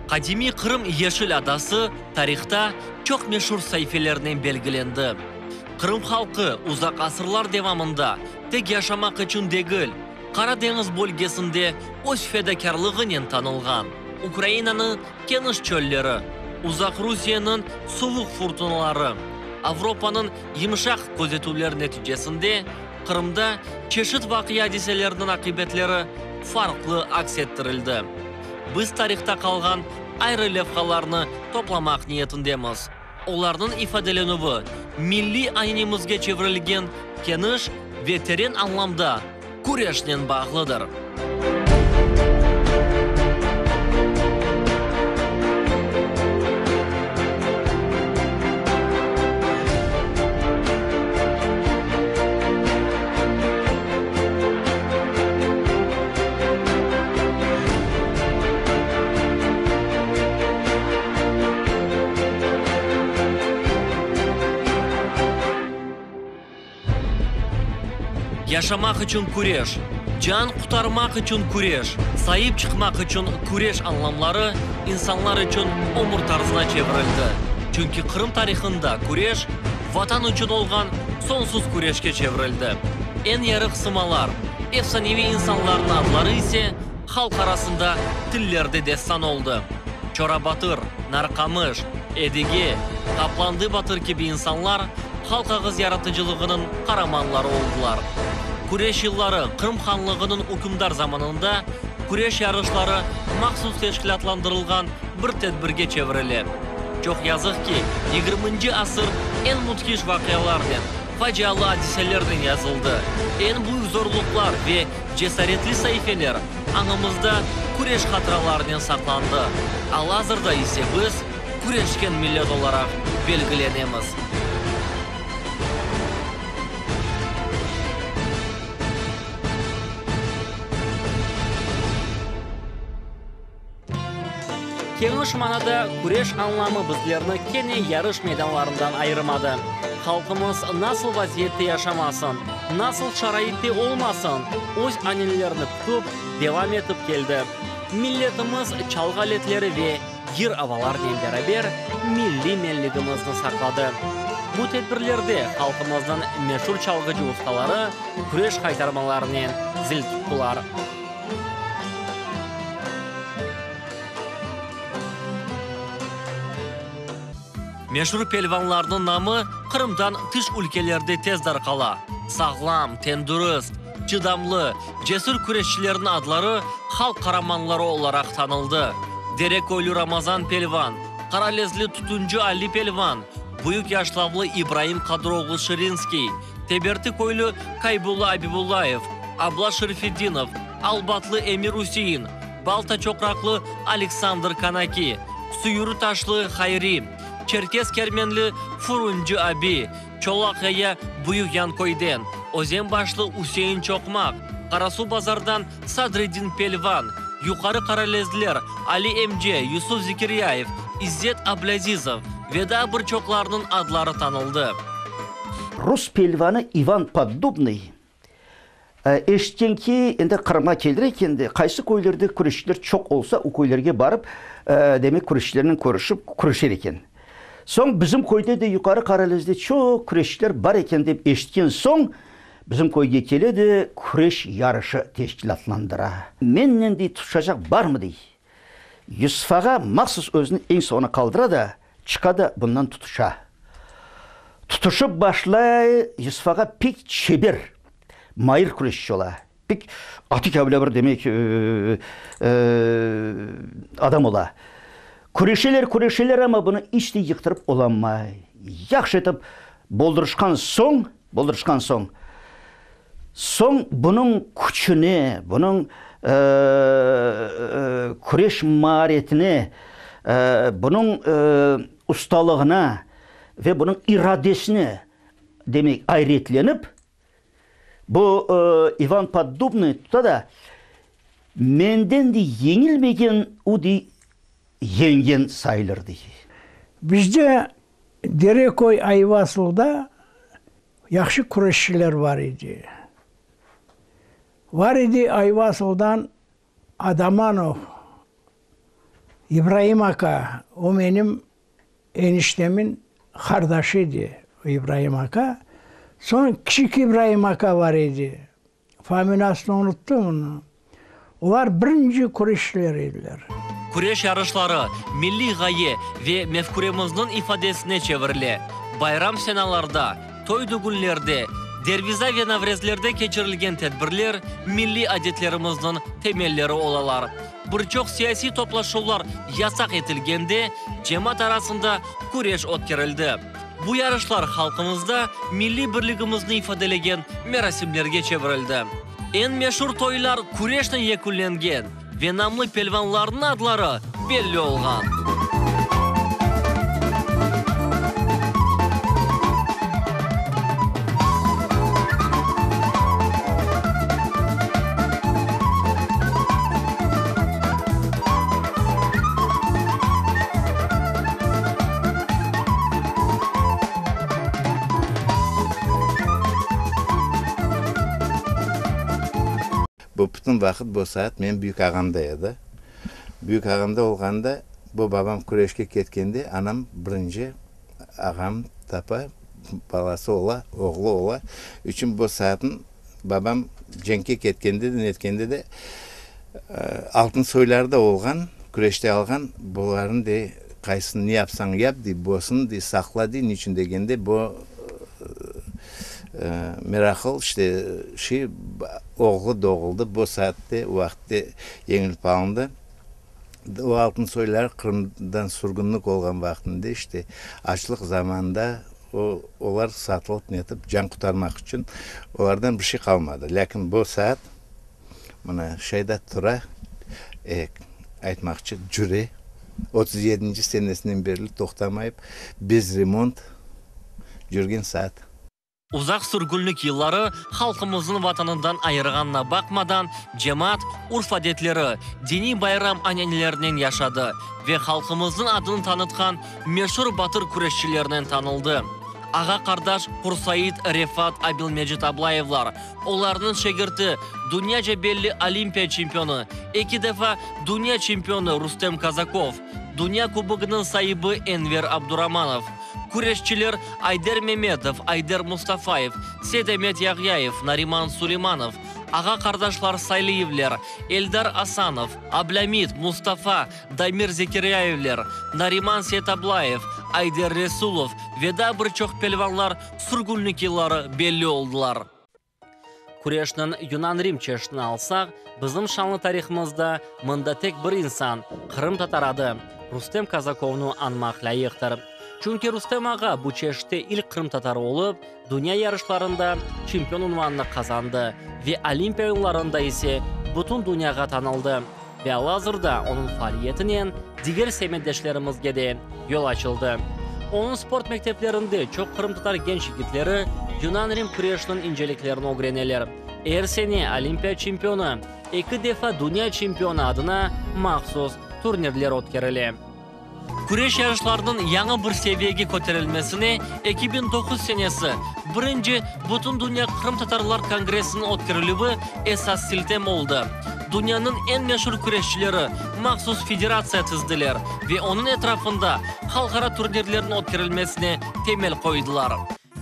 Qadimiy Qırım yeşil adası tarihta çoq meşur saifelernen belgilendi. Qırım halqı uzaq asırlar devamında tek yaşamaq içün degil, Qara deñiz bölgesinde öz fedakârlığınen tanılğan. Ukrainanıñ keniş çölleri, uzaq Rusiyeniñ suvuq furtunaları, Avropanıñ yımşaq közetüvleri neticesinde Qırımda çeşit vaqia-adiselerniñ aqibetleri farqlı aks ettirildi. Biz tarihta qalğan ayrı levhalarnı toplamaq niyetindemiz. Olarnıñ ifadelenüvi milliy anenemizge çevirilgen keniş ve teren añlamda küreşnen bağlıdır. Yaşamaq içün küreş, can qurtarmaq içün küreş, saip çıqmaq içün küreş añlamları insanlar içün ömür tarzına çevirildi. Çünki Qırım tarihında küreş, Vatan içün olğan soñsuz küreşke çevirildi. Eñ yarıq sımalar, efsaneviy insanlarnıñ adları ise halq arasında tillerde destan oldı. Çora Batır, Narqamış, Edige, Qaplandı Batır kibi insanlar halq ağız yaratıcılığınıñ qaramanları oldılar. Küreş yılları Qırım hanlığınıñ ükümdar zamanında küreş yarışları mahsus teşkilâtlandırılğan bir tedbirge çevirile. Çoq yazıq ki, yigirminci asır eñ müthiş vaqialarnen, facialı adiselernen yazıldı, eñ büyük zorluqlar ve cesaretli saifeler añımızda küreş hatıralarınen saqlandı. Al-azırda ise biz küreşken millet olaraq belgilenemiz. Keniş manada küreş añlamı bizlerni kene yarış meydanlarından ayırmadı. Halqımız nasıl vaziyette yaşamasın, nasıl şaraitte olmasın, öz anenelerini tutıp, devam etip keldi. Milletimiz çalğı aletleri ve yır avalarnen beraber milliy menligimizni saqladı. Bu tedbirlerde halqımıznıñ meşur çalğıcı ustaları küreş qaytarmalarınen zil tuttılar. Meşur pelvanlarnıñ namı Qırımdan tış ülkelerde tez darqala. Sağlam, tendürist, çıdamlı, cesür küreşçilerniñ adları halq qaramanları olaraq tanıldı. Dereköylü Ramazan pelvan, Qaralezli Tutuncı Ali pelvan, Büyük Yaşlavlı İbraim Qadıroğlu Şirinskiy, Teberti köylü Kaybulla Abibullayev, Abla Şerfedinov, Albatlı Emir Üsein, Balta Çoqraqlı Aleksandr Kanaki, Suyurı Taşlı Hayri, Çerkez Kermenli Furuncı Abi, Çolaq Yaya Büyük Yanköyden, Özenbaşlı Üsein Çoqmaq, Qarasuvbazardan Sadriddin Pelvan, Yuqarı Qaralezliler Ali emce, Yusuf Zekiryayev, İzzet Ablâzizov ve daa bir çoqlarınıñ adları tanıldı. Rus pelvanı İvan Poddubnıy eşitken ki, endi Qırımğa kelir eken de, qaysı köylerde küreşçiler çoq olsa, o köylerge barıp, demek, küreşçilernen körüşip, küreşer eken. Soñ bizim köyde de, Yuqarı Qaralezde çoq küreşçiler bar eken dep eşitken soñ, bizim köyge kele de, küreş yarışı teşkilâtlandıra. Mennen, dey, tutuşacaq barmı, dey. Yusuf ağa mahsus özüni eñ soñuna qaldıra da, çıqa da bundan tutuşa. Tutuşıp başlay, Yusuf ağa pek çeber, mair küreşçi ola. Pek atik avle bir, demek, adam ola. Küreşeler, küreşeler, amma bunı iç de yıqtırıp olamay. Yahşı etip boldurışqan soñ, boldurışqan soñ, Soñ bunıñ küçüne, bunıñ küreş maaretine, bunıñ ustalığına ve bunıñ iradesine, demek, ayretlenip, bu İvan Poddubnıy tuta da, menden, dey, yeñilmegen, o, dey, yeñgen sayılır, dey. Bizde Dereköy Ayvasılda Yahşı küreşçiler bar edi. Bar edi Ayvasıldan Adamanov. İbraim aka, o menim eniştemin qardaşı edi, İbraim aka. Soñ kiçik İbraim aka bar edi, familiyasını unuttım onıñ. Olar birinci küreşçiler ediler. Küreş yarışları milliy ğaye ve mefküremizniñ ifadesine çevirile. Bayram senalarda, toy-dügünlerde, derviza ve navrezlerde keçirilgen tedbirler milliy adetlerimizniñ temelleri olalar. Bir çoq siyasiy toplaşuvlar yasaq etilgende, cemaat arasında küreş ötkerildi. Bu yarışlar halqımızda milliy birligimizni ifadelegen merasimlerge çevirildi. Eñ meşur toylar küreşnen yekünlengen ve namlı pelvanlarnıñ adları belli olğan. Bu bütün vaqıt bu saat menim büyük ağamda edi. Büyük ağamda olğanda, bu babam küreşke ketkende, anam birinci ağam tapa, balası ola, oğlu ola. İçün bu saatnı babam cenkke ketkende de, netkende de, altın soyları da olğan, küreşte alğan, bularnı dey, qaysını ne yapsañ yap, dey, bosın, dey, saqla, dey, niçün degende, bu meraqlı işte şey, oğlu doğuldı, bu saatte, vaqıtte yeñilip alındı. O altın soyları Qırımdan sürgünlik olğan vaqtında, işte, açlıq zamanında o, olar satılıp netip, can qurtarmaq içün olardan bir şey qalmadı. Lâkin bu saat mına şeyda tura, e, aytmaqçı, cüre, 30 yedinci senesinden berli toqtamayıp, bez remont cürgen saat. Uzaq sürgünlik yılları halqımıznıñ Vatanından ayırğanına baqmadan, cemaat urf-adetleri, diniy bayram ananelerinen yaşadı ve halqımıznıñ adını tanıtqan meşur batır küreşçilerinen tanıldı. Ağa-qardaş Qursait, Refat, Abilmecit Ablayevlar, olarnıñ şegirti, dünyaca belli Olimpiya çempionı, eki defa dünya çempionı Rustem Kazakov, Dünya kubogınıñ saibi Enver Abduramanov, Küreşçiler Ayder Memetov, Ayder Mustafayev, Seydamet Yağyayev, Nariman Suleymanov, ağa-qardaşlar Sayliyevler, Eldar Asanov, Ablâmit, Mustafa, Damir Zekiryayevler, Nariman Seytablayev, Ayder Resulov ve daa bir çoq pelvanlar sürgünlik yılları belli oldılar. Küreşniñ yunan-rim çeşitini alsaq, bizim şanlı tarihımızda mında tek bir insan, qırımtatar adı, Rustem Kazakovnı añmaq lâyıqtır. Çünki Rustem ağa bu çeşitte ilk qırımtatarı olıp, dünya yarışlarında çempion unvanını qazandı ve Olimpiya oyunlarında ise bütün dünyağa tanıldı ve al-azırda onıñ faaliyetinen diger semetdeşlerimizge de yol açıldı. Onıñ sport mekteplerinde çoq qırımtatar genç yigitleri yunan-rim küreşiniñ inceliklerini ögreneler. Er sene Olimpiya çempionı, eki defa dünya çempionı adına mahsus turnirler ötkerile. Küreş yarışlarınıñ yañı bir seviyege köterilmesine 2009 senesi birinci Bütündünya qırımtatarlar kongressiniñ ötkerilüvi esas siltem oldı. Dünyanıñ eñ meşur küreşçileri mahsus federatsiya tizdiler ve onıñ etrafında halqara turnirlerniñ ötkerilmesine temel qoydılar.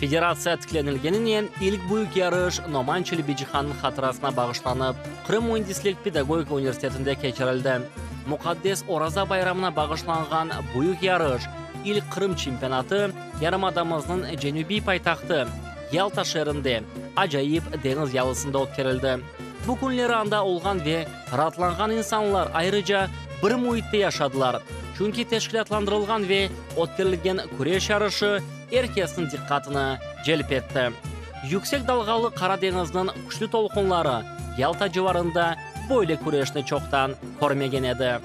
Federatsiya tiklenilgeninen ilk büyük yarış Noman Çelebicihannıñ hatırasına bağışlanıp, Qırım müendislik-pedagogika universitetinde keçirildi. Muqaddes Oraza bayramına bağışlanğan büyük yarış, ilk Qırım çempionatı yarımadamıznıñ cenübiy paytahtı, Yalta şeerinde, acayip deñiz yalısında ötkerildi. Bu künleri anda olğan ve raatlanğan insanlar ayrıca bir müitte yaşadılar, çünki teşkilâtlandırılğan ve ötkerilgen küreş yarışı er kesniñ diqqatını celp etti. Yüksek dalğalı Qara deñizniñ küçlü tolqunları Yalta civarında böyle küreşni çoqtan körmegen edi.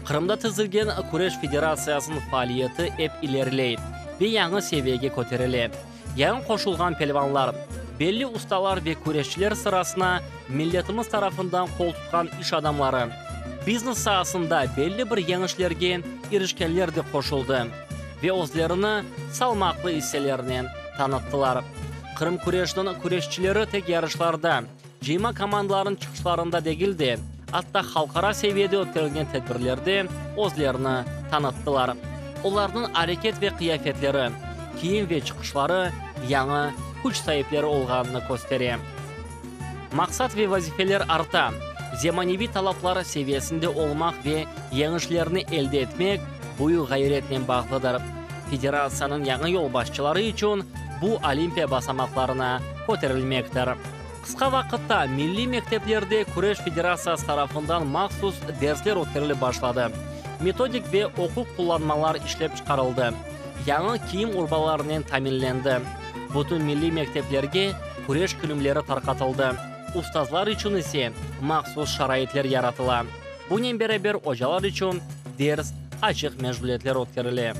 Qırımda tizilgen Küreş federatsiyasınıñ faaliyeti ep ileriley ve yañı seviyege köterile. Yañı qoşulğan pelvanlar, belli ustalar ve küreşçiler sırasına milletimiz tarafından qol tutqan iş adamları, biznes saasında belli bir yeñişlerge irişkenler de qoşuldı ve özlerini salmaqlı isselerinen tanıttılar. Qırım küreşiniñ küreşçileri tek yarışlarda, cıyma komandalarınıñ çıqışlarında degil de,. Atta halqara seviyede ötkerilgen tedbirlerde özlerini tanıttılar. Olarnıñ areket ve qıyafetleri, kiyim ve çıqışları yañı küç saipleri olğanını köstere. Maqsat ve vazifeler arta, zemaneviy talaplar seviyesinde olmaq ve yeñişlerni elde etmek büyük ğayretnen bağlıdır. Federatsiyanıñ yañı yolbaşçıları içün bu olimpiya basamaqlarına köterilmektir. Qısqa vaqıtta milliy mekteplerde Küreş federatsiyası tarafından mahsus dersler ötkerilip başladı, metodik ve oquv qullanmalar işlep çıqarıldı, yañı kiyim urbalarınen taminlendi, bütün milliy mekteplerge küreş kilimleri tarqatıldı, ustazlar içün ise mahsus şaraitler yaratıla. Bunen beraber ocalar içün ders, açıq meşğuliyetler ötkerile.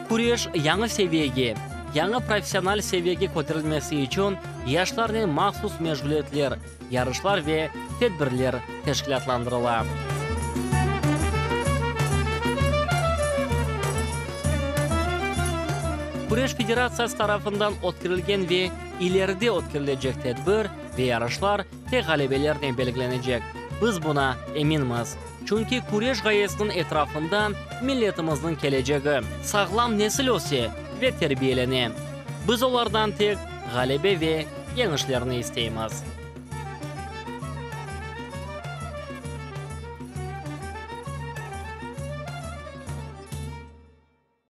Küreş yañı seviyege, yañı professional seviyege köterilmesi içün yaşlarnen mahsus meşğuliyetler, yarışlar ve tedbirler teşkilâtlandırıla. Küreş federatsiyası tarafından ötkerilgen ve ileride ötkerilecek tedbir ve yarışlar tek ğalebelernen belgilenecek, biz buna eminmiz. Çünki küreş ğayesiniñ etrafında milletimizniñ kelecegi, sağlam nesil öse ve terbiyelene. Biz olardan tek ğalebe ve yeñişlerni isteymiz.